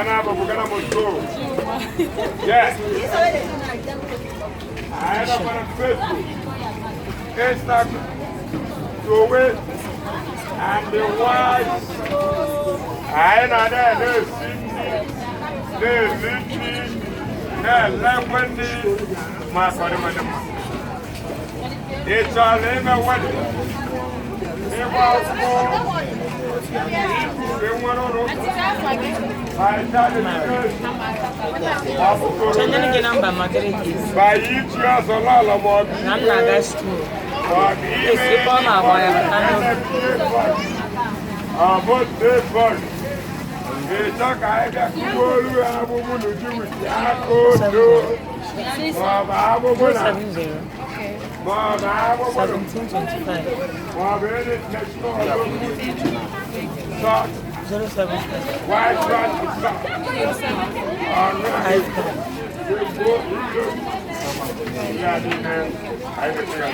Anyị na-abụ Ghana must go. Yes. Anyị nọkwa na Facebook, Instagram, Towe, and the wise. Anyị na-ada na-esi nri, na-eri nri, na-elekwe nri ma akọrịmadị mma. Ị chọrọ ime wedding, ịgba akwụkwọ, enwere ụlọ ụka, Chọnyere gị nọmba makịrị gị. Banye ichi ọzọ n'ala ma ọ bụ Na m na-aga school. ma ọ bụ ime Esi ebe ọ na-agba ya pụta n'oge. Ọ bụ bọọlụ. Ịchọ ka anyị bịa kụgbuo olu agbụgbụ n'uju wit aka odo ma ọ bụ agbụgbụ na 70 ma ọ bụ agbụgbụ na 1725 ma ọ bụ any salt 07 white rice salt. 53. Ya niile anyị na-eche ya.